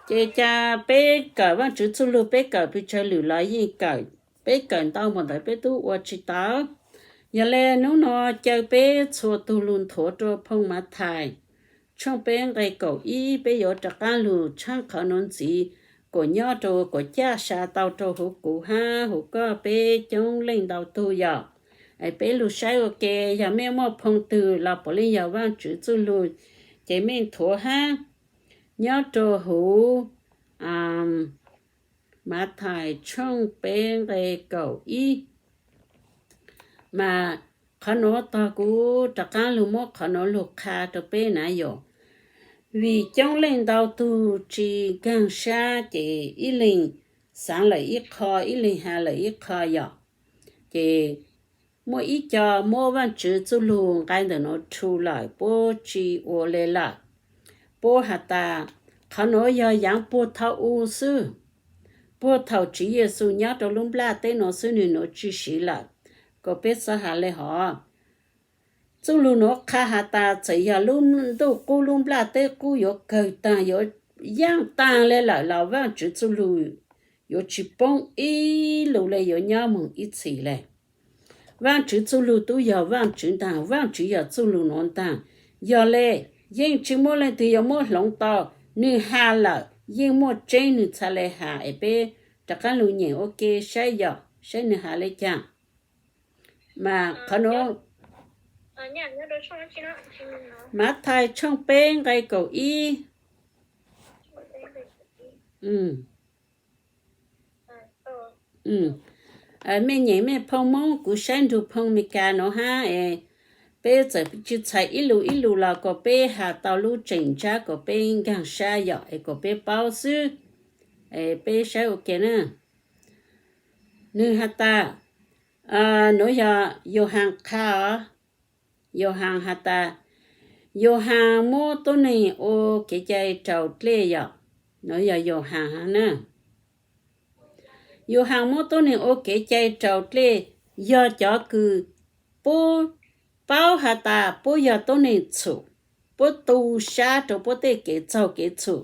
Ces cas peb kawm Vaajtswv txuj lug, peb kawm pes tsawg lwm los yeej kawm, peb kawm ntau npaum ntawd peb tub ua tsis tau. Yog le nub nua caw peb txhua tug lug nthuav rua phoo Mathais tshooj peb nqe kaum ib, peb yuav rov qaab lug tshaab qhov nuav ntxiv, kuas nyob rua kuas caj sa tau rua huv kuv hab huv koj peb coob leej ntau tug yom. Peb lug saib ua ke, yog mej muaj phoo twg los puav leej yog Vaajtswv txuj lug, ces mej nthuav hab. Nyob rua huv Mathais tshooj peb nqe kaum ib, mas qhov nuav tog kuv rov qaab lug muab qhov nuav lug qha rua peb na yom. Vim coob leej ntau tug tsis nkaag sab ces ib leeg xaav lawm ib qho, ib leeg has lawm ib qho yom. Ces muaj ib co muab Vaajtswv txuj lug nqai ntawm nuav rhu lawm, puab tsis ua le lawm. Puab has tas qhov nuav yog yaav puag thaum u xwb, puag thaum Tswv Yexus nyob rua lub nplaj teb nuav xwb, nwg nuav tsis siv lawm. Kuas peb xaav has le hov, txuj lug nuav qha has tas txawm yog lub ntuj qub lub nplaj teb qub yuav kawg taag, yuav yaaj taag le lawm los Vaajtswv txuj lug yuav tsis poob ib lus le, yuav nyob moog ib txhis le. Vaajtswv txuj lug tub yog Vaajtswv ntaag, Vaajtswv yog txuj lug nuav ntaag. Yog le, yeej tsis muaj leej twg yuav muab hloov tau, nwg has lawm yeej muaj tseeb, nwg txha le has es peb rov qaab lug nyeem ua ke saib yom, saib nwg has le caag. Mas qhov nuav, Mathais tshooj peb nqe kaum ib. Mej nyeem mej phoo Moob, kuv saib nrug phoo Amelikas nuav hab es, peb txawm tsis txhais ib lus ib lus los kuas peb has tau lub tseem ntsab kuas peb nkaag sab yom, es kuas peb paub xwb. Peb saib ua ke na. Nwg has tas, nuav yog Yauhas qha os. Yauhas has tas, Yauhas muab tuab neeg ua kev cai raus dlej yom. Nuav yog Yauhas na. Yauhas muab tuab neeg ua kev cai raus dlej, yog cov kws puab paub has tas puab yog tuab neeg txhum, puab tu sab rua puab tej kev txaug kev txhum,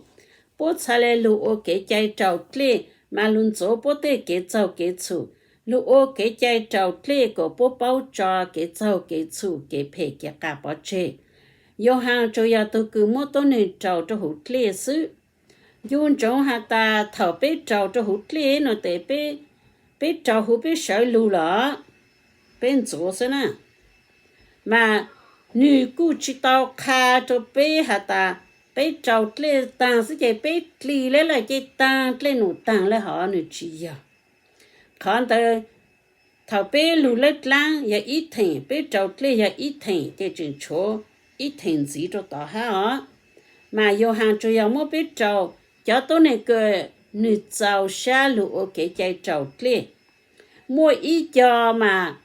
puab txha le lug ua kev cai raus dlej, mas lug ntxuav puab tej kev txaug kev txhum. Lug ua kev cai raus dlej kom puab paub tso kev txaug kev txhum, kev phem kev qas pov tseg. Yauhas tsuas yog tug kws muab tuab neeg raus rua huv dlej xwb. Ncu ntsoov has tas thaum peb raus rua huv dlej no tes peb, peb raus huv peb sawv lug los peb ntxuav xwb na. Mas nwg kuj tsis tau qha rua peb has tas peb raus dlej taag xwb ces peb dlig le lawm ces taag dlej num taag le hov, nwg tsis yog. Qhov ntawd, thaum peb lug lawb dlaab yog ib theem, peb raus dlej yog ib theem, ces tseem tshuav ib theem ntxiv rua tod hab os. Mas Yauhas tsuas yog muab peb raus, cov tuab neeg kws nwg txaus sab lug ua kev cai raus dlej. Muaj ib co mas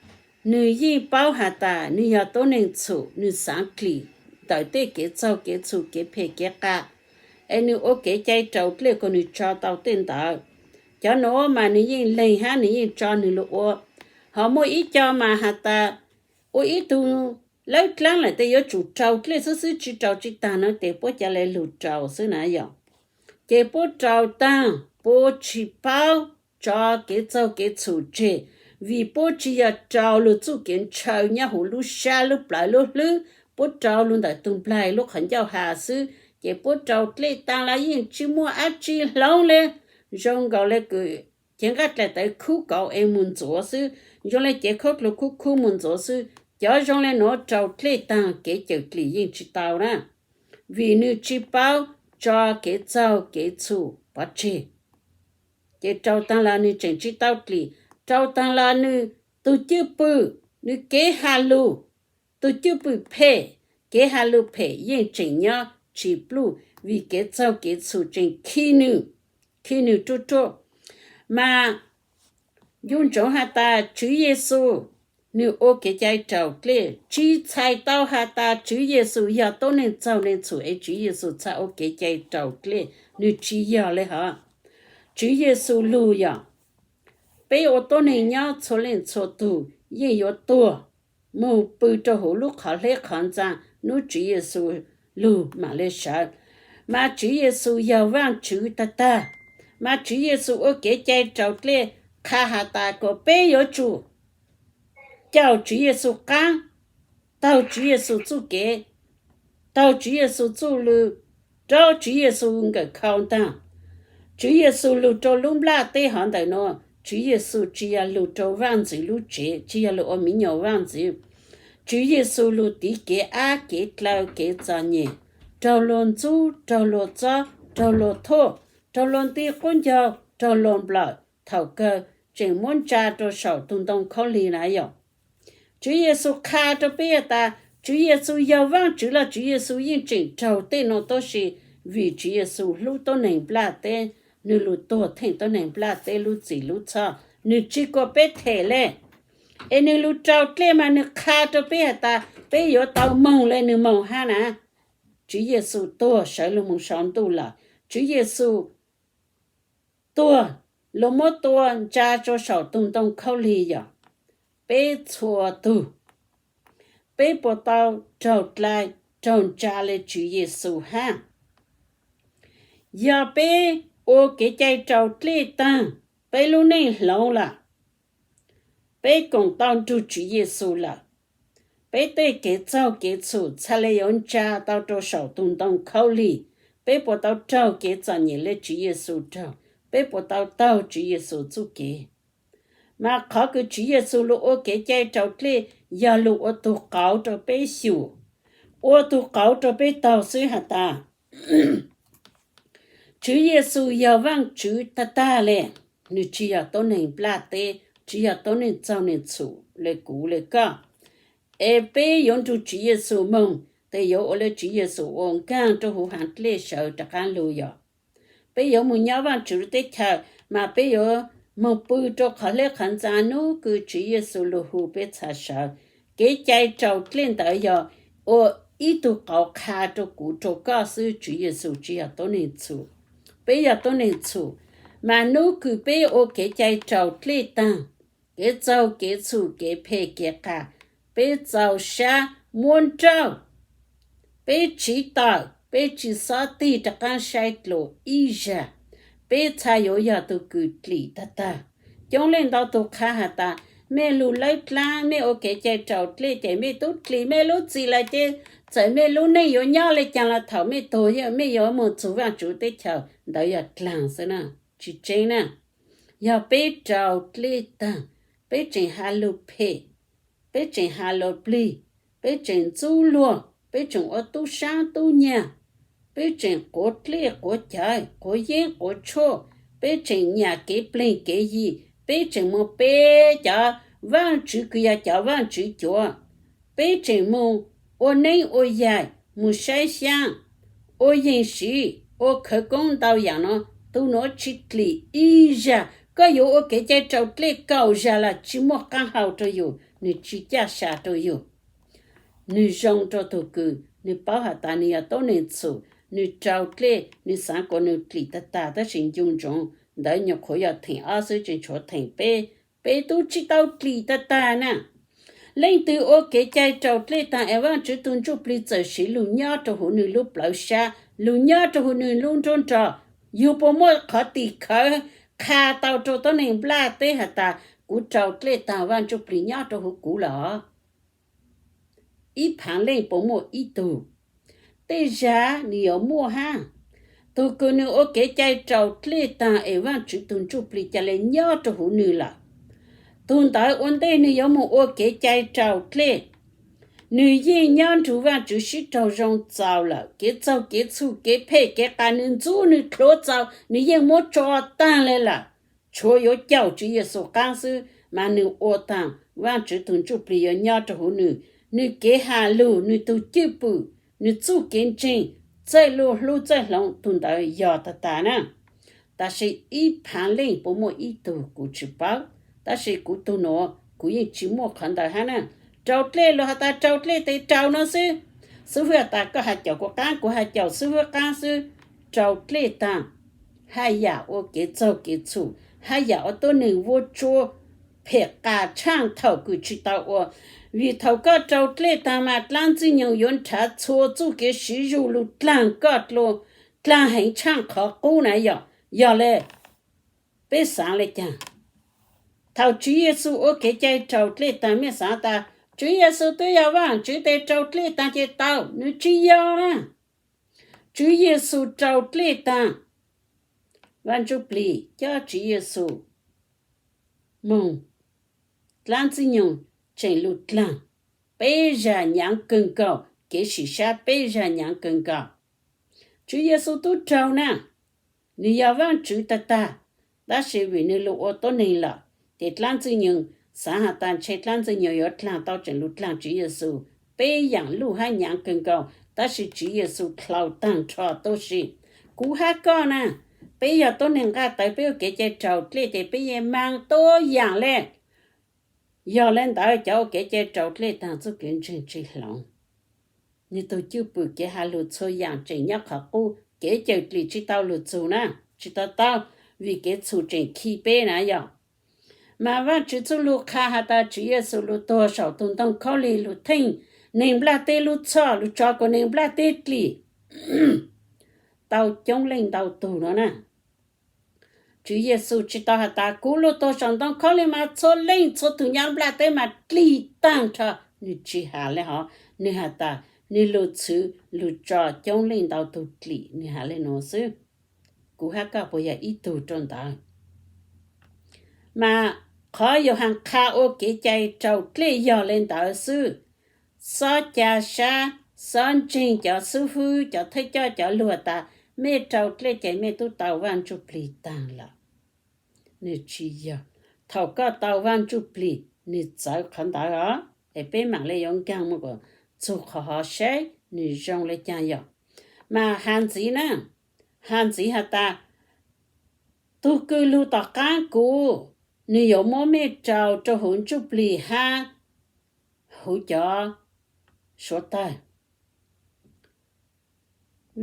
nwg yeej paub has tas nwg yog tuab neeg txhum, nwg xaav dlim ntawm tej kev txaug kev txhum kev phem kev qas, es nwg ua kev cai raus dlej kom nwg tso tau tej ntawd. Cov nuav mas nwg yeej leeg hab nwg yeej tso nwg lug ua. Ho muaj ib co mas has tas ua ib tug lawb dlaab lawm tes yuav tsum raus dlej xwb xwb, tsis raus tsis taag no tes puab ca le lug raus xwb na yom. Ces puab raus taag puab tsis paub tso kev txaug kev txhum tseg, vim puab tsis yog raus lug txuj kev ntshaw nyob huv lub sab lub plawv lub hlwb, puab raus lug ntawm tug nplaig lub qhov ncauj has xwb, ces puab raus dlej taag los yeej tsis muaj dlaab tsi hloov le, zoo nkaus le kws cev nqaij dlaim tawv khub kauv es mus ntxuav xwb, zoo le cev khaub dluag khub khub mus ntxuav xwb. Cov zoo le nuav raus dlej taag kev cawm dlim yeej tsis tau na, vim nwg tsis paub tso kev txaug kev txhum pov tseg. Ces raus taag los nwg tseem tsis tau dlim, raus taag los nwg tug cwj pwm, nwg kev has lug, tug cwj pwm phem, kev has lug phem yeej tseem nyob tsis pluj, vim kev txaug kev txhum tseem khi nwg, khi nwg ruaj ruaj. Mas ncu ntsoov has tas Tswv Yexus nwg ua kev cai raus dlej, tsis txhais tau has tas Tswv Yexus yog tuab neeg txaug neeg txhum es Tswv Yexus txhaj ua kev cai raus dlej, nwg tsis yog le hov. Tswv Yexus lug yog peb ua tuab neeg nyob txhua leej txhua tug yeej yuav tuag moog pw rua huv lub qhov hleb qhov ntxaa, nub Tswv Yexus lug maam le sawv. Mas Tswv Yexus yog Vaajtswv tag tag. Mas Tswv Yexus ua kev cai raus dlej qha has tas kom peb yuav tsum caum Tswv Yexus qaab, taug Tswv Yexus txuj kev, taug Tswv Yexus txuj lug, rau Tswv Yexus nkawm khau ntaag. Tswv Yexus lug rau lub nplaj teb hov ntawm nuav, Tswv Yexus tsi yog lug rau vaaj ntxwv lub tsev, tsi yog lug ua miv nyuas vaaj ntxwv. Tswv Yexus lug tiv kev ab kev dlaw kev txom nyem, raug luag ntxub, raug luag txob, raug luag thuj, raug luag nti qub ncaug, raug luag nplawm, thaum kawg tseem muab ntsa rau saum tug ntoo khaub lig na yom. Tswv Yexus qha rau peb has tas Tswv Yexus yog Vaajtswv los Tswv Yexus yeej tseem raug tej nuav tuab si, vim Tswv Yexus hlub tuab neeg nplaj teb, nwg lug tuag theej tuab neeg nplaj teb lub txim lub txhoj, nwg tsi kuas peb them le. Es nwg lug raus dlej mas nwg qha rau peb has tas peb yuav tau moog le nwg moog hab na. Tswv Yexus tuag sawv lug moog sau ntuj lawm, Tswv Yexus tuag, luag muab tua ntsa rau saum tug ntoo khaub lig yom. Peb txhua tug, peb puas tau raug dlai raug ntsa le Tswv Yexus hab? Yog peb ua kev cai raus dlej taag, peb lub neej hloov lawm, peb koom tau nrug Tswv Yexus lawm, peb tej kev txaug kev txhum txhaj le yuav ntsa tau rau saum tug ntoo khaub lig, peb puas tau raug kev txom nyem le Tswv Yexus raug? Peb puas tau taug Tswv Yexus txuj kev? Mas qhov kws Tswv Yexus lug ua kev cai raus dlej yog lug ua tug qauv rau peb xyum, ua tug qauv rau peb taug xwb has tas Tswv Yexus yog Vaajtswv tag tag le, nwg tsi yog tuab neeg nplaj teb, tsi yog tuab neeg txaug neeg txhum le kuv le koj. Es peb yuav nrug Tswv Yexus moog, tes yuav ua le Tswv Yexus ua nkaag rau huv haav dlej sawv rov qaab lug yom. Peb yuav moog nyob Vaajtswv teb chaws, mas peb yuav moog pw rau qhov hleb qhov ntxa nub kws Tswv Yexus lug hu peb txhad sawv. Kev cai raus dlej ntawd yog ua ib tug qauv qha rau kuv rau koj xwb, Tswv Yexus tsi yog tuab neeg txhum, peb yog tuab neeg txhum. Mas nub kws peb ua kev cai raus dlej taag, kev txaug kev txhum kev phem kev qas, peb txaus sab muab nrauj, peb tsiv tawm, peb tsi xob tig rov qaab saib dlua ib zag, peb txhad yuav yog tug kws dlim tag tag. Coob leej ntau tug qha has tas mej lug lawb dlaab, mej ua kev cai raus dlej ces mej tub dlim mej lub txim lawm ces txawm mej lub neej yuav nyob le caag los thaum mej tuag mej yuav moog txug Vaajtswv teb chaws, ntawd yog dlaag xwb na, tsi tseeb na. Yog peb raus dlej taag, peb tseem has lug phem, peb tseem has lug plig, peb tseem ntxub luag, peb tseem ua tub saab tub nyag, peb tseem quav dlej quav cawv, quav yeeb quav tshuaj, peb tseem nyam kev plig kev yig, peb tseem moog pe cov vaajtswv kws yog cov vaajtswv cuav, peb tseem moog ua neeb ua yaig, moog saib xyaab, ua yeeg siv, ua khawv koob ntau yaam no, tug nuav tsi dlim ib zag. Koj yuav ua kev cai raus dlej kaum zag los tsi muaj qaab hau rau yus, nwg tsi caj sa rau yus. Nwg zoo rau tug kws nwg paub has tas nwg yog tuab neeg txhum, nwg raus dlej, nwg xaav kuas nwg dlim tag tag tab sis ncu ntsoov ntawd nyuam qhuav yog theem ob xwb tseem tshuav theem peb, peb tub tsi tau dlim tag tag na. Leej twg ua kev cai raus dlej taag es Vaajtswv tug Ntsujplig txawm siv lug nyob rau huv nwg lub plawv sab, lug nyob rau huv nwg lub nruab nrog, yug puas muaj qhov tim khawv qha tau rau tuab neeg nplaj teb has tas kuv raus dlej taag Vaajtswv Ntsujplig nyob rau huv kuv los? Ib phaav leej puas muaj ib tug? Tej zag nwg yuav muaj hab. Tug kws nwg ua kev cai raus dlej taag es Vaajtswv tug Ntsujplig ca le nyob rau huv nwg lawm, tug ntawd ua ntej nwg yuav moog ua kev cai raus dlej, nwg yeej nyob nrug Vaajtswv sib raug zoo txaus lawm. Kev txaug kev txhum kev phem kev qas nwg ntxub nwg dlhuav txaus nwg yeej muab tso taag le lawm. Tshuav yuav caum Tswv Yexus qaab xwb mas nwg ua taag Vaajtswv tug Ntsujplig yuav nyob rau huv nwg. Nwg kev has lug, nwg tug cwj pwm, nwg txuj kev ntseeg, txawj lug hlub txawj hloov, tug ntawd yog tag tag na. Tab sis ib phaav leej puas muaj ib tug kuv tsi paub, tab sis kuv tug nuav kuv yeej tsi muaj qhov ntawd hab na. Raus dlej luag has tas raus dlej tes raus no xwb. Xib fwb has tas koj has caum kuv qaab, kuv has caum xib fwb qaab xwb. Raus dlej taag, haj yam ua kev txaug kev txhum, haj yam ua tuab neeg vuab tsuab phem qas tshaaj thaum kws tsi tau ua. Vim thaum koj raus dlej taag mas dlaab ntxwg nyoog yuav nrhav txhua txuj kev siv zug lug dlaag koj dlua, dlaag heev tshaaj qhov qub na yom. Yog le, peb xaav le caag? Thaum Tswv Yexus ua kev cai raus dlej taag, mej xaav tas Tswv Yexus twb yog Vaajtswv tes raus dlej taag ces tau? Nwg tsi yog na. Tswv Yexus raus dlej taag, Vaaj Ntsuj Plig coj Tswv Yexus moog, dlaab Ntxwg Nyoog tseem lug dlaag peb zag nyaav kawg nkaus, kev sim sab peb zag nyaav kawg nkaus. Tswv Yexus tub raug na, nwg yog Vaajtswv tag tag, tab sis vim nwg lug ua tuab neeg lawm, ces dlaab Ntxwg Nyoog xaav has tas ntshe dlaab Ntxwg Nyoog yuav dlaag tau tseem lug dlaag Tswv Yexus. Peb yaam luj hab nyaav kawg nkaus, tab sis Tswv Yexus dlhau taag nrho tuab si. Kuv hab koj na, peb yog tuab neeg nqaj tawv, peb ua kev cai raus dlej ces peb yeej maag tuab yaam le. Yog le ntawd cov ua kev cai raus dlej taag txuj kev ntseeg tsi hloov. Nwg tug cwj pwm kev has lug txhua yaam tseem nyob qhov qub, kev cawm dlim tsi tau lug txug na, tsi tau tau, vim kev txhum tseem khi peb na yog. Mas Vaajtswv txuj lug qha has tas Tswv Yexus lug tuag saum tug ntoo khaub lig lug theej neeg nplaj teb lub txhoj, lug tso kuas neeg nplaj teb dlim tau coob leej ntau tug no na. Tswv Yexus tsi tau has tas kuv lug tuag saum ntoo khaub lig mas txhua leej txhua tug nyob nplaj teb mas dlim taag nrho. Nwg tsi has le hov, nwg has tas nwg lug txhwv lug tso coob leej ntau tug dlim, nwg has le nuav xwb. Kuv hab koj puas yog ib tug rua ntawd? Mas qhov Yauhas qha ua kev cai raus dlej yog le ntawd xwb. Xob ca sab, xob ntseeg cov xub fwb, cov thawj coj cov lug tas mej raus dlej ces mej tub tau Vaaj Ntsuj Plig taag lawm. Nwg tsi yog. Thaum koj tau Vaaj Ntsuj Plig, nwg txawv qhov ntawd os. Es peb maam le yuav nkaag moog kuas txug qhov hov saib nwg zoo le caag yog. Mas has ntxiv na, has ntxiv has tas tug kws lug tom qaab kuv, nwg yuav muab mej raus rua huv Ntsuj Plig hab huv cov suav tawg.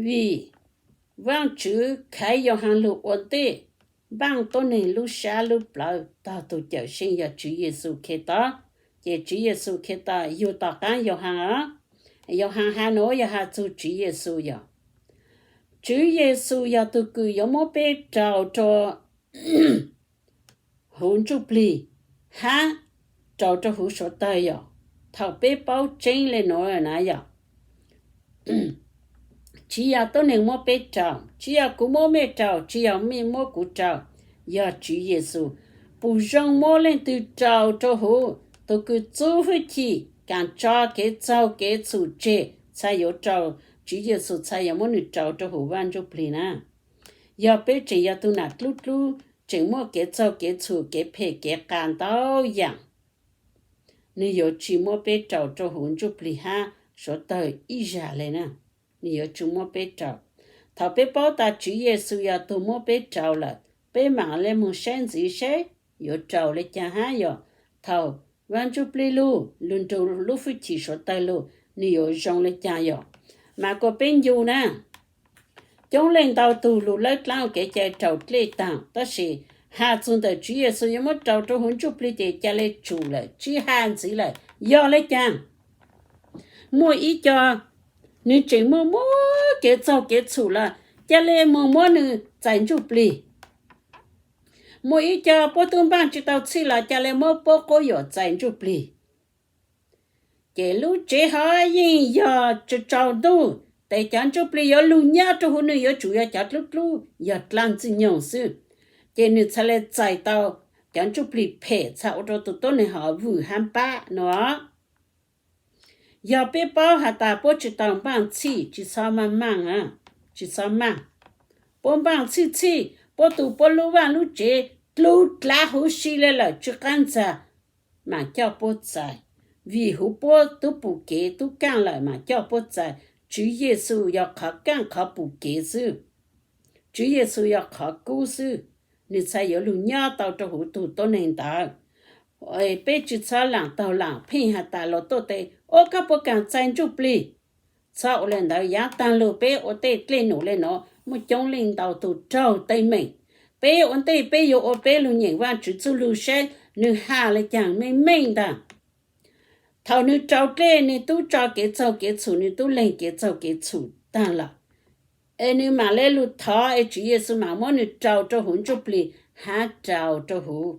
Vim Vaajtswv khaiv Yauhas lug ua ntej, npaaj tuab neeg lub sab lub plawv tog tug Cawmseej yog Tswv Yexus Khetos. Ces Tswv Yexus Khetos yug tom qaab Yauhas os. Yauhas has nuav yog has txug Tswv Yexus yog, Tswv Yexus yog tug kws yuav muab peb raus rua huv Ntsuj Plig hab raus rua huv suav tawg yog. Thaum peb paub tseeb le nuav na yog, tsi yog tuab neeg muab peb raus, tsi yog kuv muab mej raus, tsi yog mej muab kuv raus, yog Tswv Yexus. Pum zoo muab leej twg raus rua huv, tug kws txub hwj chim kaam tso kev txaug kev txhum tseg txhaj yuav raus, Tswv Yexus txhaj yuav muab nwg raus rua huv Vaaj Ntsuj Plig na. Yog peb tseem yog tug nam dlub dlub, tseem muaj kev txaug kev txhum kev phem kev qas ntau yaam, nwg yuav tsi muab peb raus rua huv Ntsuj Plig hab suav tawg ib zag le na. Nwg yuav tsi muab peb raus. Thaum peb paub tas Tswv Yexus yog tug muab peb raus lawm, peb maam le moog saib ntxiv saib yuav raus le caag hab yog. Thaum Vaaj Ntsuj Plig lug, lug nrug lub hwj chim suav tawg lug, nwg yuav zoo le caag yog. Mas kuas peb ncu na, coob leej ntau tug lug lawb dlaab ua kev cai raus dlej taag, tab sis has txug ntawm Tswv Yexus yuav muab raus rua huv Ntsuj Plig ces ca le tsum lawm, tsi has ntxiv lawm. Yog le caag? Muaj ib co nwg tseem muaj muab kev txaug kev txhum lawm, ca le moog muab nwg txais Ntsuj Plig. Muaj ib co puab tub npaaj tsi tau txhij los ca le muab puab quab yuam txais Ntsuj Plig. Ces lub tsev hov yeej yog tsaus ntuj, tes cov Ntsuj Plig yuav lug nyob rua huv, nwg yuav tsum yog cov dlub dlub, yog dlaab Ntxwg Nyoog xwb. Ces nwg txhad le txais tau cov Ntsuj Plig phem txhad ua rua tug tuab neeg hov vwm hab npab no. Yog peb paub has tas puab tsi tau npaaj txhij, tsi txhob maaj maaj, tsi txhob maaj. Puab npaaj txhij txhij, puab tu puab lub vaaj lub tsev dlub dlav huv si le lawm tsi qaab ntxag, maam coj puab txais. Vim huv puab tub pum kev tub kaaj lawm maam coj puab txais. Tswv Yexus yog qhov kaaj qhov pum kev xwb. Tswv Yexus yog qhov kub xwb, nwg txhaj yuav lug nyob tau rua huv tug tuab neeg ntawd. Peb tsi txhob laam taug laam pheej has tas los tuaj tes, ua koj puas kaam txais Ntsuj Plig? Txhob ua le ntawd, yaav taag lug peb ua tej dlej num le nuav muaj coob leej ntau tug raug teeb meem. Peb ua ntej peb yuav ua peb lug nyeem Vaajtswv txuj lug saib nwg has le caag meej meej ntag. Thaum nwg raus dlej nwg tub tso kev txaug kev txhum, nwg tub leeg kev txaug kev txhum taag lawm. Es nws mam le lug thov es Tswv Yexus mam muab nws rau rau huv ntsuj plig hab rau rau huv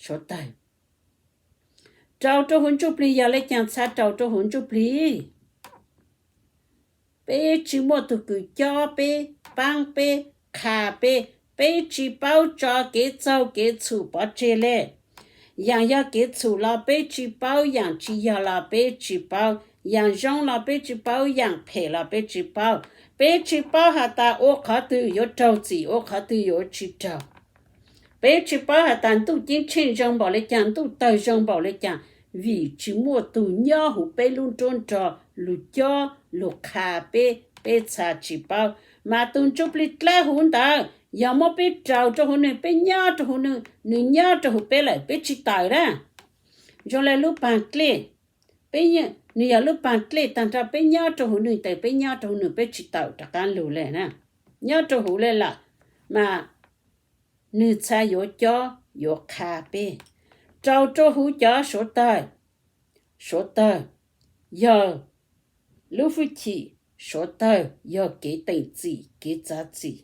suav tawg. Rau rau huv ntsuj plig yog le caag txha rau rau huv ntsuj plig? Peb tsi muaj tug kws cob peb, paab peb, qha peb, peb tsi paub tso kev txaug kev txhum pov tseg le. Yaam yog kev txhum los peb tsi paub, yaam tsi yog los peb tsi paub, yaam zoo los peb tsi paub, yaam phem los peb tsi paub. Peb tsi paub has tas ua qhov twg yuav raug txim, ua qhov twg yuav tsi raug. Peb tsi paub has tas ntuj ceeb tsheej zoo npaum le caag, ntuj tawg zoo npaum le caag, vim tsi muaj tug nyob huv peb lub nruab nrog lug cob lug qha peb, peb txha tsi paub. Mas tug ntsuj plig dlawb huv ntawd yog muab peb rau rau huv nwg, peb nyob rau huv nwg, nwg nyob rau huv peb lawm, peb tsi tawm na. Zoo le lub paag dlej, peb, nwg yog lub paag dlej taag nrho, peb nyob rau huv nwg tes peb nyob rau huv nwg, peb tsi tawm rov qaab lug le na. Nyob rau huv le lawm, mas nwg txha yuav cob yuav qha peb. Rau rau huv cov suav tawg, suav tawg yog lub fwj chim, suav tawg yog kev teem txim kev txav txim.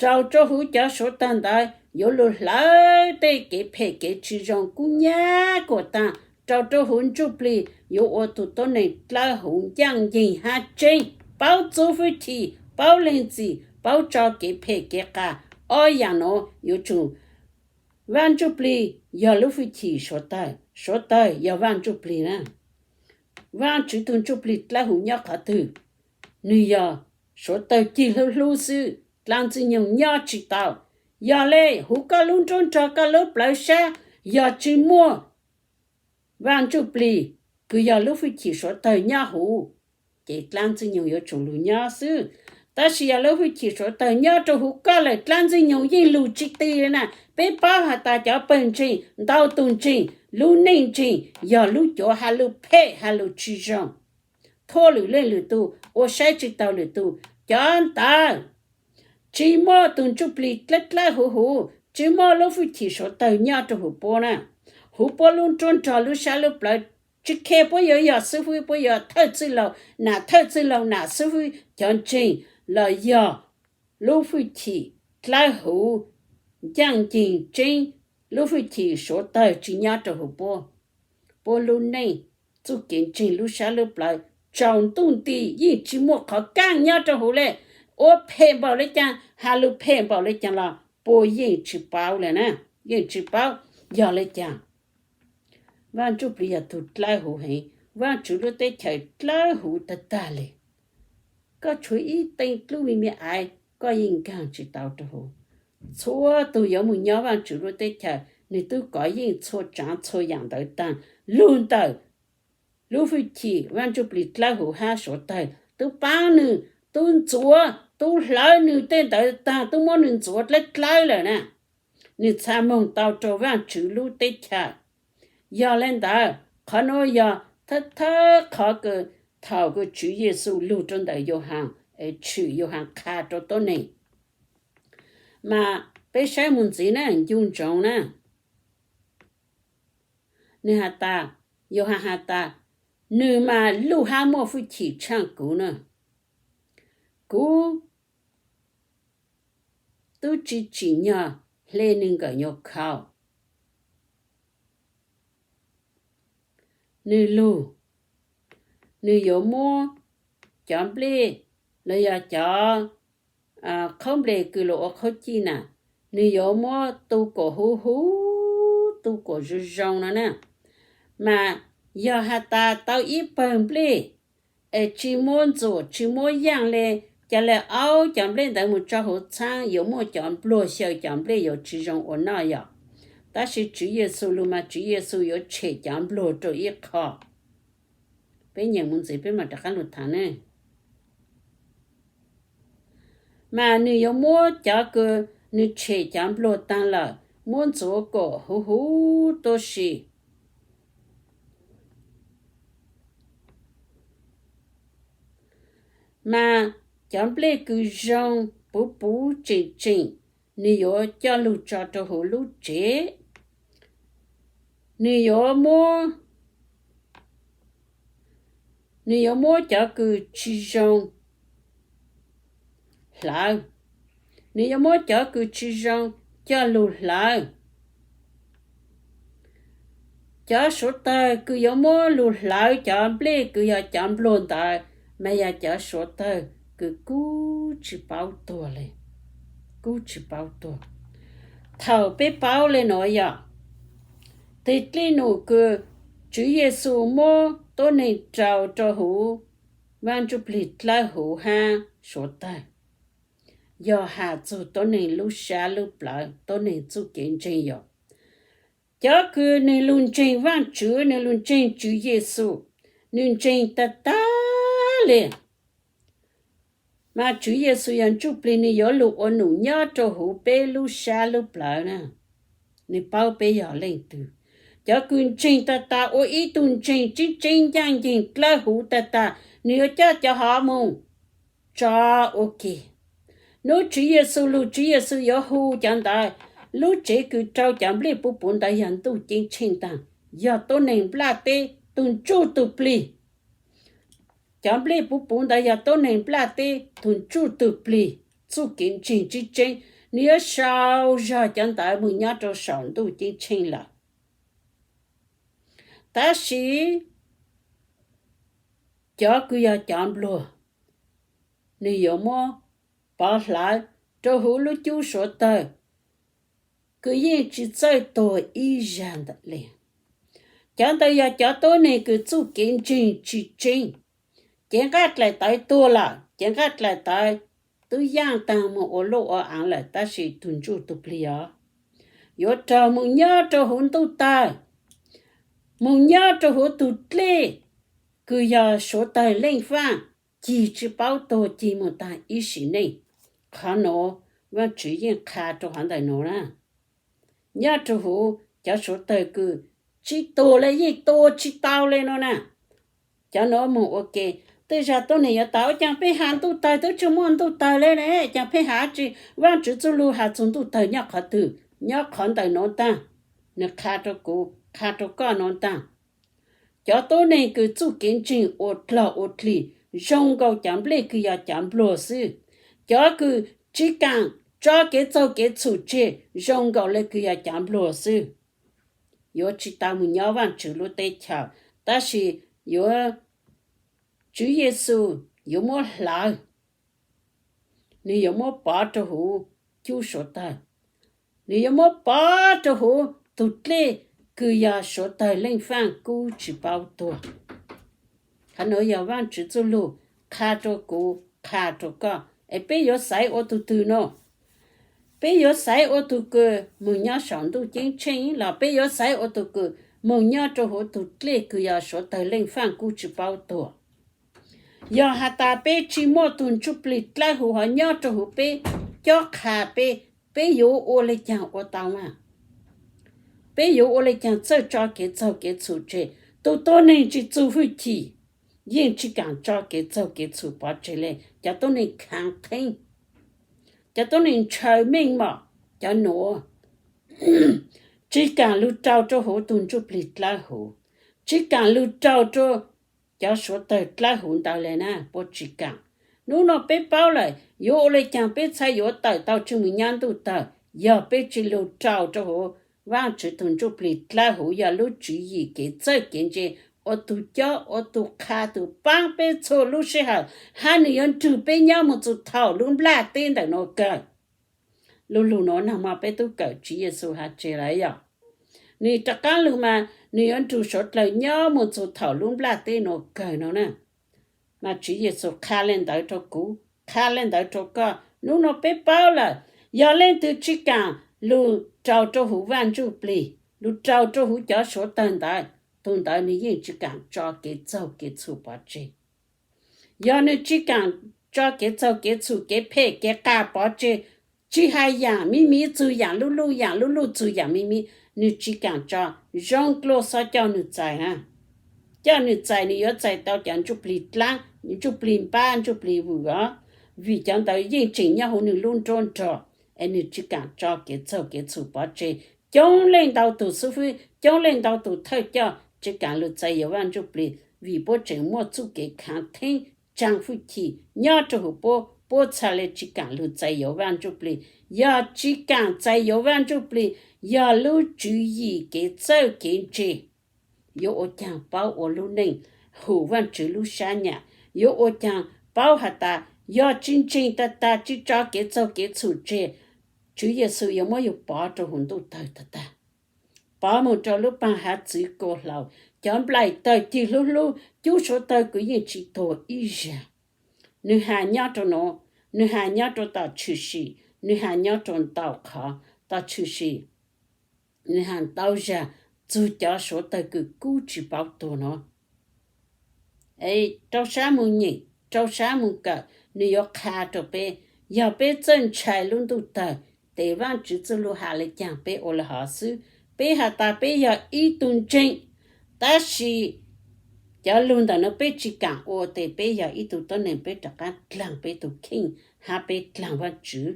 Rau rau huv cov suav tawg ntawd yuav lug hlawv tej kev phem kev tsi zoo kub nyab kuam taag. Rau rau huv ntsuj plig yuav ua tug tuab neeg dlawb huv ncaaj nceeg hab tseeb, paub txuj fwj chim, paub leeg txim, paub tso kev phem kev qas. Ob yaam nuav yuav tsum, Vaaj Ntsuj Plig yog lub fwj chim suav tawg, suav tawg yog Vaaj Ntsuj Plig na. Vaajtswv tug Ntsuj Plig dlawb huv nyob qhov twg? Nwg yog suav tawg cig hlub hlub xwb, dlaab Ntxwg Nyoog nyob tsi tau. Yog le huv koj lub nruab nrog koj lub plawv sab yog tsi muaj Vaaj Ntsuj Plig kws yog lub fwj chim suav tawg nyob huv, ces dlaab Ntxwg Nyoog yuav tsum lug nyob xwb. Tab sis yog lub fwj chim suav tawg nyob rau huv koj lawm, dlaab Ntxwg Nyoog yeej lug tsi ti le na. Peb paub has tas cov pawg ntseeg, ntau tug ntseeg, lub neej ntseeg yog lub cuav has lug phem has lug tsi zoo, thuam lwm leej lwm tug, ua saib tsi tau lwm tug. Cov ntawd tsi muaj tug Ntsuj Plig dlawb dlawb huv huv, tsi muaj lub fwj chim suav tawg nyob rau huv puab na. Huv puab lub nruab nrog lub sab lub plawv, tsi khe puab yuav yog xib fwb, puab yuav thawj txwj laug, nam thawj txwj laug, nam xib fwb, cov ntseeg, los yog lub fwj chim dlawb huv ncaaj nceeg tseeb, lub fwj chim suav tawg tsi nyob rau huv puab. Puab lub neej, txuj kev ntseeg lub sab lub plawv tsaus ntuj nti yeej tsi muaj qhov kaaj nyob rau huv le. Ua phem npaum le caag, has lug phem npaum le caag los puab yeej tsi paub le na, yeej tsi paub. Yog le caag? Vaaj Ntsuj Plig yog tug dlawb huv heev, Vaajtswv lub teb chaws dlawb huv tag tag le. Koj tshuav ib teej dlub me me aiv koj yeej nkaag tsi tau rau huv. Txhua tug yuav moog nyob Vaajtswv lub teb chaws nwg tub kov yeej txhua tsaav txhua yaam ntawd taag, lug ntawm lub fwj chim Vaaj Ntsuj Plig dlawb huv hab suav tawg tub paab nwg, tub ntxuav, tub hlawv nwg tej ntawd taag, tub muab nwg ntxuav dlawb dlawb lawm na. Nwg txha moog tau rau Vaajtswv lub teb chaws. Yog le ntawd, qhov nuav yog thawj thawj qhov kws thaum kws Tswv Yexus lug rau ntawm Yauv Has, tshwm Yauv Has qha rau tuab neeg. Mas peb saib moog ntxiv na, ncu ntsoov na. Nwg has tas, Yauv Has has tas, nwg mas luj hab muaj fwj chim tshaaj kuv na. Kuv tub tsi tsim nyog hle nwg nkawm nyuas khau. Nwg lug, nwg yuav muab cov nplej los yog cov qhaub nplej kws lug ua qhaub cij na, nwg yuav muab tu kuam huv huv, tu kuam zoo zoo no na. Mas yog has tas tau ib pawg nplej es tsi muab ntxuam tsi muab yaaj le, ca le aub cov nplej ntawd moog tso huv txhaab, yuav muaj cov npluag xyaw cov nplej yuav tsi zoo ua noj yom. Tab sis Tswv Yexus lug mas Tswv Yexus yuav tshem cov npluag rau ib qho. Peb nyeem moog ntxiv peb mam rov qaab lug thaam ne. Mas nwg yuav muab cov kws nwg tshem cov npluag taag lawm muab ntxuav kuam huv huv tuab si. Mas cov nplej kws zoo puv puv tseem tseem, nwg yuav coj lug tso rau huv lub tsev. Nwg yuav muab, nwg yuav muab cov kws tsi zoo hlawv, nws yuav muab cov kws tsi zoo coj lug hlawv. Cov suav tawg kws yuav muab lug hlawv cov nplej kws yog cov npluag ntawd, mas yog cov suav tawg kws kub tsi paub tuag le, kub tsi paub tuag. Thaum peb paub le nuav yog, teg dlej num kws Tswv Yexus muab tuab neeg rau rua huv Vaaj Ntsuj Plig dlawb huv hab suav tawg, yog has txug tuab neeg lub sab lub plawv, tuab neeg txuj kev ntseeg yog cov kws nwg lug ntseeg Vaajtswv, nwg lug ntseeg Tswv Yexus, nwg ntseeg tag tag le. Mas Tswv Yexus yog Ntsuj Plig, nwg yuav lug ua num nyob rua huv peb lub sab lub plawv na. Nwg paub peb yog leej twg. Cov kws ntseeg tag tag, ua ib tug ntseeg tseeb tseeb ncaaj nceeg dlawb huv tag tag, nwg yuav coj cov hov moog tso ua ke. Nub Tswv Yexus lug, Tswv Yexus yuav hu cov ntawd, lub tsev kws rau cov nplej puv puv ntawd yog ntuj ceeb tsheej ntaag, yog tuab neeg nplaj teb tug ntsuj tug plig. Cov nplej puv puv ntawd yog tuab neeg nplaj teb tug ntsuj tug plig, txuj kev ntseeg tseeb tseeb, nwg yuav sau zog cov ntawd moog nyob rua saum ntuj ceeb tsheej lawm. Tab sis cov kws yog cov npluag, nwg yuav muab pov hlawv rua huv lub cub suav tawg kws yeej tsi txawj tuag ib zag ntawm le. Cov ntawd yog cov tuab neeg kws txuj kev ntseeg tsi tseeb. Cev nqaj dlaim tawv tuag lawm, cev nqaj dlaim tawv twb yaaj taag moog ua luj ua aav lawm, tab sis tug ntsuj tug plig os, yuav raug moog nyob rua huv ntuj tawg, moog nyob rua huv tug dlej kws yog suav tawg leej faaj, cig tsi paub tuag, cig moog taag ib sim neej. Qhov nuav Vaajtswv yeej qha rua qhov ntawm nuav na. Nyob rua huv cov suav tawg kws tsi tuag le, yeej tua tsi tau le no na. Cov nuav moog ua ke, tej zag tuab neeg yuav tas, ua caag peb has ntuj tawg twb tsi muaj ntuj tawg le ne, caag peb has tsi? Vaajtswv txuj lug has txug ntuj tawg nyob qhov twg? Nyob qhov ntawm nuav taag. Nwg qha rua kuv, qha rua koj nuav taag. Cov tuab neeg kws txuj kev ntseeg ua dlog ua dlig zoo nkaus cov nplej kws yog cov npluag xwb. Cov kws tsi kaam tso kev txaug kev txhum tseg zoo nkaus le kws yog cov npluag xwb. Yuav tsi tau moog nyob Vaajtswv lub teb chaws, tab sis yuav, Tswv Yexus yuav muab hlawv, nwg yuav muab pov rua huv cub suav tawg, nwg yuav muab pov rua huv tug dlej kws yog suav tawg leej faaj kub tsi paub tuag. Qhov nuav yog Vaajtswv txuj lug qha rua kuv, qha rua koj, es peb yuav xaiv ua tug twg no? Peb yuav xaiv ua tug kws moog nyob saum ntuj ceeb tsheej los peb yuav xaiv ua tug kws moog nyob rua huv tug dlej kws yog suav tawg leej faaj kub tsi paub tuag? Yog has tas peb tsi muaj tug ntsuj plig dlawb huv hov nyob rua huv peb, cob qha peb, peb yuav ua le caag ua tau mas? Peb yuav ua le caag txawj tso kev txaug kev txhum tseg? Tug tuab neeg tsi txug hwj chim yeej tsi kaam tso kev txaug kev txhum pov tseg le. Cov tuab neeg khaav theeb, cov tuab neeg ntshaw meej mom, cov nuav tsi kaam lug rau rua huv tug ntsuj plig dlawb huv, tsi kaam lug rau rua cov suav tawg dlawb huv ntawd le na, puab tsi kaam. Nub no peb paub lawm, yuav ua le caag peb txhad yuav tawm tau tsi moog nyob ntuj tawg? Yog peb tsi lug rau rua huv Vaajtswv tug ntsuj plig dlawb huv, yog lub tswv yim kev txawj kev ntse, ua tug cob ua tug qha tug paab peb txhua lub sij hawm, hab nwg yuav nrug peb nyob moog txug thaum lub nplaj teb ntawm nuav kawg. Lu lug nuav nag mo peb tub kawm Tswv Yexus has tseg lawm yog, nwg rov qaab lug mas nwg yuav nrug suav dlawg nyob moog txug thaum lub nplaj teb nuav kawg no na. Mas Tswv Yexus qha le ntawd rua kuv, qha le ntawd rua koj. Nub no peb paub lawm, yog leej twg tsi kaam lug rau rua huv Vaaj Ntsuj Plig, lug rau rua huv cov suav tawg ntawd, tug ntawd nwg yeej tsi kaam tso kev txaug kev txhum pov tseg. Yog nwg tsi kaam tso kev txaug kev txhum, kev phem kev qas pov tseg, tsi has yaam miv miv txug yaam luj luj, yaam luj luj txug yaam miv miv, nwg tsi kaam tso, zoo dlua xob coj nwg txais na. Coj nwg txais, nwg yuav txais tau cov ntsuj plig dlaab, ntsuj plig npab, ntsuj plig vwm os, vim cov ntawd yeej tseem nyob huv nwg lub nruab nrog, es nwg tsi kaam tso kev txaug kev txhum pov tseg. Coob leej ntau tug xib fwb, coob leej ntau tug thawj coj tsi kaam lug txais yuav Vaaj Ntsuj Plig, vim puab tseem muaj txuj kev khaav theeb tsaa hwj chim nyob rua huv puab. ua txhais li tsis kaam lug txais yuav Vaaj Ntsuj Plig. Yog tsis kaam txais yuav Vaaj Ntsuj Plig, yog lub tswv yim kev txawj kev ntse, yuav ua caag paub ua lub neej hum Vaajtswv lub sab nyam, yuav ua caag paub has tas yog tsis ntseeg tag tag, tsis tso kev txaug kev txhum tseg, Tswv Yexus yuav muab yug pov rua huv ntuj tawg tag tag, pov moog rua lub paag haav txwv kaus hlaus, cov nplaim tawg cig hlub hlub cub suav tawg kws yeej tsis tuag ib zag. Nwg has nyob rua nuav, nwg has nyob rua tom tshwm sim, nwg has nyob rua ntau qhov, tom tshwm sim nwg has ntau zag, txug cov suav tawg kws kub tsis paub tuag nuav. Es rau sab moog nyem, rau sab moog kawm, nwg yuav qha rua peb. Yog peb txawj ntshai lub ntuj tawg, tes Vaajtswv txuj lug has le caag peb ua le hov xwb. Peb has tas peb yog ib tug ntseeg, tab sis cov lug ntawm nuav peb tsis kaam ua, tes peb yog ib tug tuab neeg peb rov qaab dlaag peb tug kheej hab peb dlaag Vaajtswv.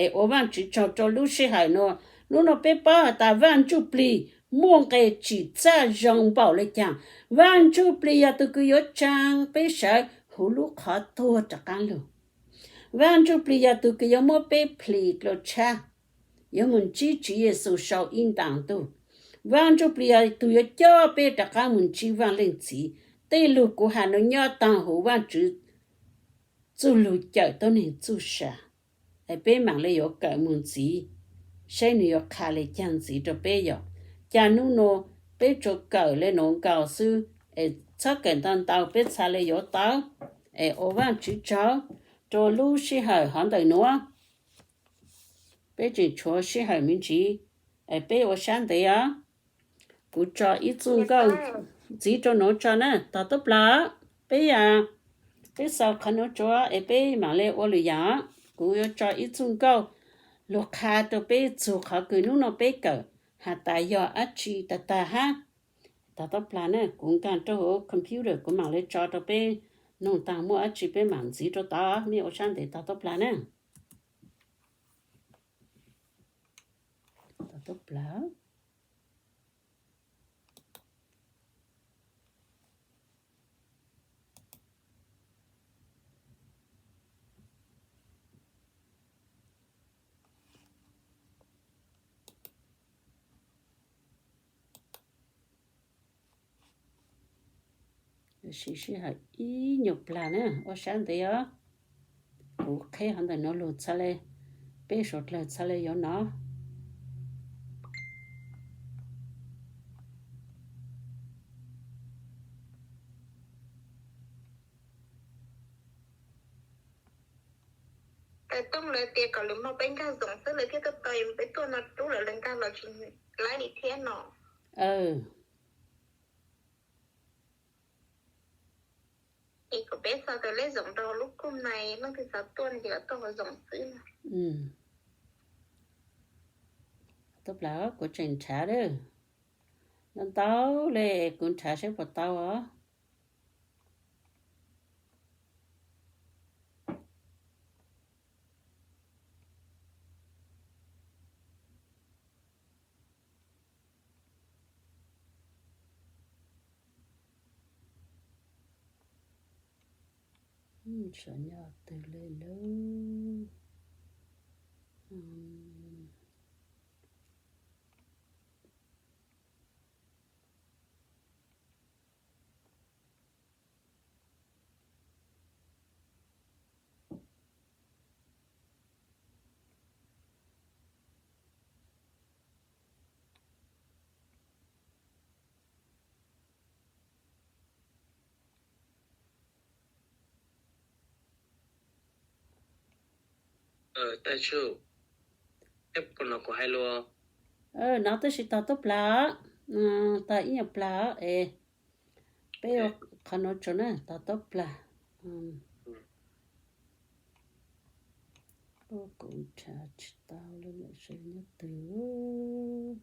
Es ua Vaajtswv tsaug rua lub sij hawm nuav. Nub nuav peb paub has tas Vaaj Ntsuj Plig muaj nqe tsim txaj zoo npaum le caag. Vaaj Ntsuj Plig yog tug kws yuav tsaa peb sawv huv lub qhov tuag rov qaab lug. Vaaj Ntsuj Plig yog tug kws yuav muab peb plhis dlua tshab, yuav moog ntsib Tswv Yexus sau ib ntaag ntuj. Vaaj Ntsuj Plig yog tug yuav coj peb rov qaab moog ntsib Vaaj Leej Txiv. Tej lug kuv has nuav nyob taag huv Vaajtswv txuj lug cawm tuab neeg txuj sa. Es peb maam le yuav kawm moog ntxiv, saib nwg yuav qha le caag ntxiv rua peb yom. Ca nub nuav peb tsuas kawm le nuav nkaus xwb, es txhob kawm ntau ntau, peb txha le yuav tau. Es ua Vaajtswv tsaug rua lub sij hawm hov ntawm nuav. Peb tseem tshuav sij hawm me ntsis, es peb ua sab ntev os. Kuv tso ib txuj nkauj ntxiv rua nuav tso na, tog tub plag. Peb, peb xaus qhov nuav tso es peb maam le ua lwm yaam. Kuv yuav tso ib txuj nkauj lug qha rua peb txug qhov kws nub nuav peb kawm has tas yog dlaab tsi tag tag hab. Tog tub plag na, kuv nkaag rua huv computer kuv maam le tso rua peb noog taag muaj dlaab tsi peb maam ntxiv rua tod. Mej ua sab ntev tog tub plag na. Tog tub plag. Siv sij hawm ib nyuag plag na, ua sab ntev os. Kuv qheb qhov ntawm nuav lug txha le, peb suav dlawg txha le yuav nov. Tais Tooj lawv tias kom lwm hmo peb nkag Zoom xwb lawv thiaj tau tau, peb tuaj no rub lawv, lawv nkag los tsis laib li thiab no. Es kom peb xa tas lej Zoom rau lub kub nai, leej twg xav tuaj no ces lawv tuaj hauv Zoom xwb na. Tub plag, kuv tseem nrhav lawm. Ntau ntau le, kuv nrhav seb puas tau os. Sav nyoj twg le lawm. Nov tab sis tog tub plag, tog ib nyuag plag es peb ua qhov nuav tso na, tog tub plag. Kuv nrhav tsis tau le, nyob twg.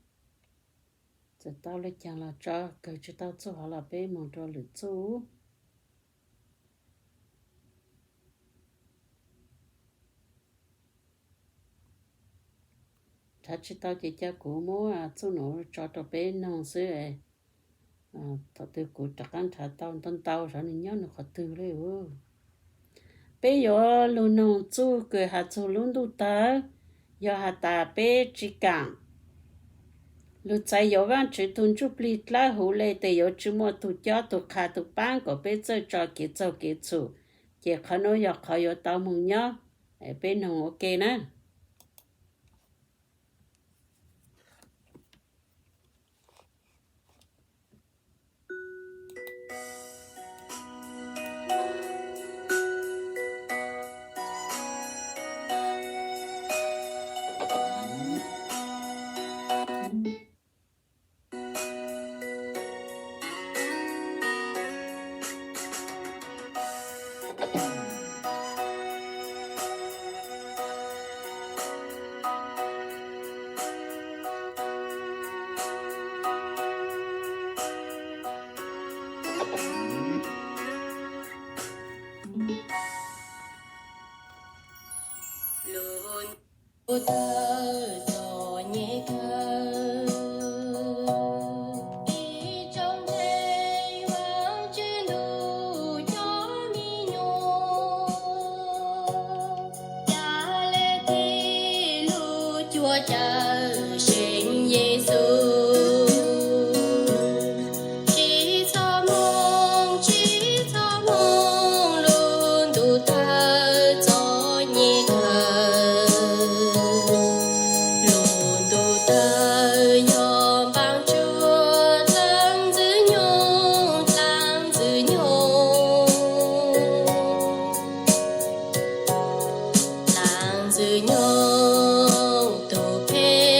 Txawm tau le caag los tso, kawg tsis tau txuj hov los peb moog rua lwm txuj. Nrhav tsis tau ces ca kuv muab txuj nuav tso rau peb noog xwb. Thaum twg kuv rov qab nrhav tau ntau ntau saib nws nyob nws qhov twg le. Peb yuav lug noog txuj kws has txug lub ntuj tawg, yog has tas peb tsi kaam lug txais yuav Vaajtswv tug Ntsuj Plig dlawb huv le, tes yuav tsi muaj tug cob tug qha tug paab kuas peb txawj tso kev txaug kev txhum, ces qhov nuav yog qhov yuav tau moog nyob. Peb noog ua ke na. Lug ntuj tawg txom nyem kawg, ib tsoom ntseeg Vaajtswv ntuj cov me nyuam, ca le tig lug cuag Cawmseej Yexus. Tsi txhob moog, tsi txhob moog, lug ntuj tawg txom nyem kawg. Lug ntuj tawg yog nqaa tsuag dlaab ntxwg nyoog, dlaab ntxwg nyoog, dlaab ntxwg nyoog tug phem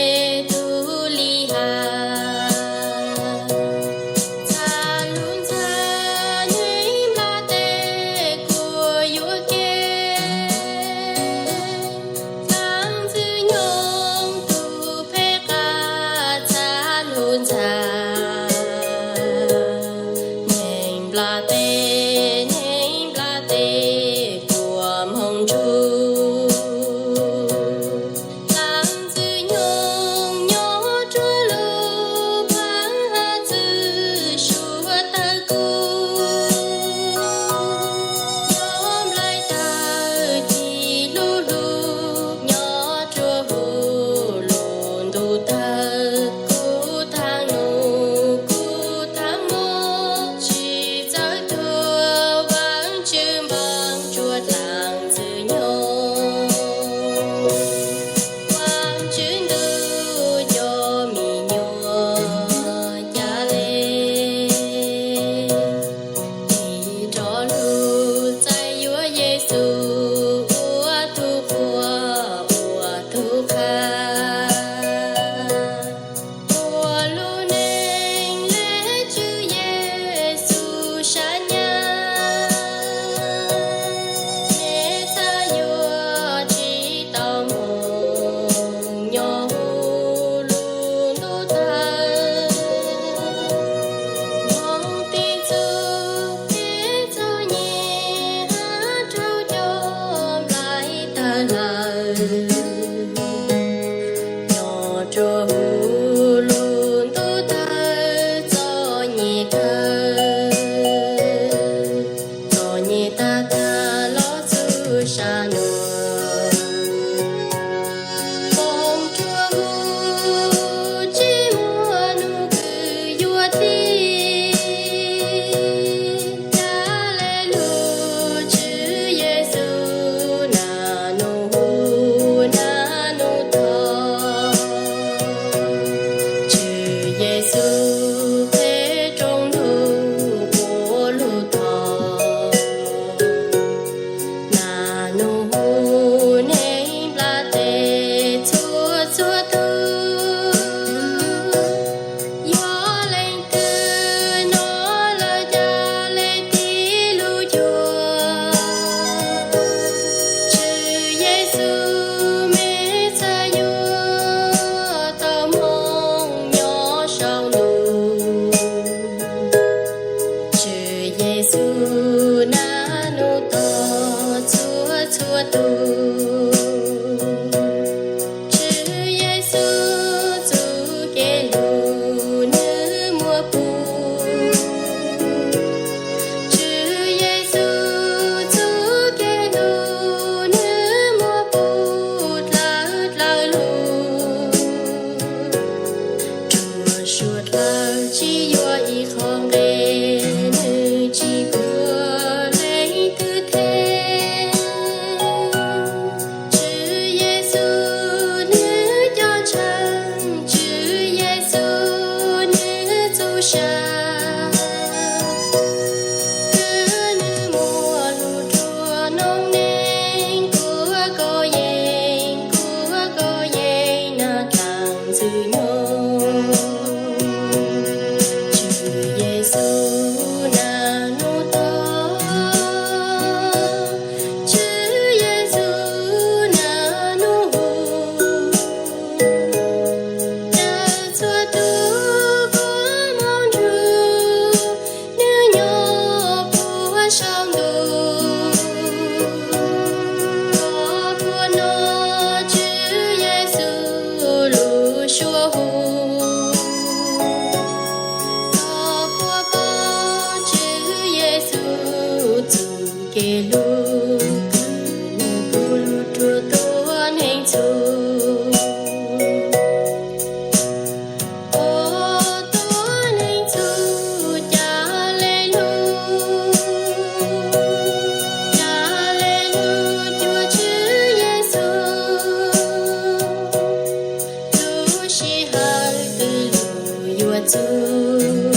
Yexus,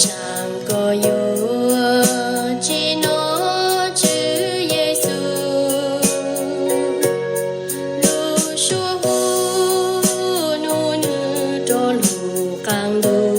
tsam koj yuav tsim no Tswv Yexus, lub suab hu nub nws rov lug qaab ntuj.